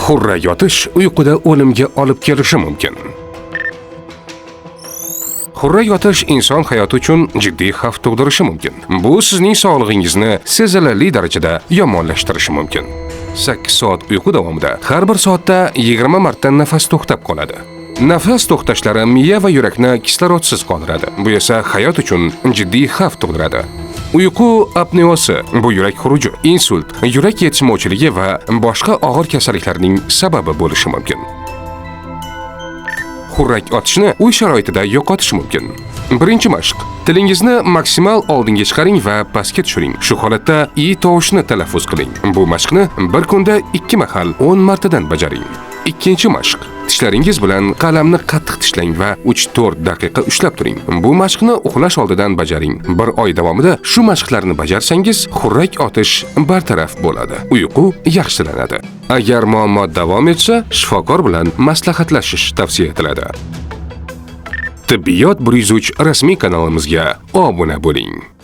Xurrak otish uyquda o'limga olib kelishi mumkin. Xurrak otish inson hayoti uchun jiddiy xavf tug'dirishi mumkin. Bu sizning sog'lig'ingizni sezilarli darajada yomonlashtirishi mumkin. 8 soat uyqu davomida har bir soatda 20 marta nafas to'xtab qoladi. Nafas to'xtashlari miya va yurakni kislorodsiz qoldiradi. Bu esa hayot uchun jiddiy xavf tug'diradi. Uyqu apneosi bu yurak xuruji, insult, yurak yetishmovchiligi va boshqa og'ir kasalliklarning sababi bo'lishi mumkin. Xurrak otishni uy sharoitida yo'qotish mumkin. Birinchi mashq. Tilingizni maksimal oldinga chiqaring va pastga tushiring. Shu holatda i tovushini talaffuz qiling. Bu mashqni bir kunda 2 mahal 10 martadan bajaring. Ikkinchi mashq. Tishlaringiz bilan qalamni qattiq tishlang va 3-4 daqiqa ushlab turing. Bu mashqni uxlash oldidan bajaring. Bir oy davomida shu mashqlarni bajarsangiz, xurrak otish bartaraf bo'ladi. Uyqu yaxshilanadi. Agar muammo davom etsa, shifokor bilan maslahatlashish tavsiya etiladi. Tibbiyot 103 rasmiy kanalimizga obuna bo'ling.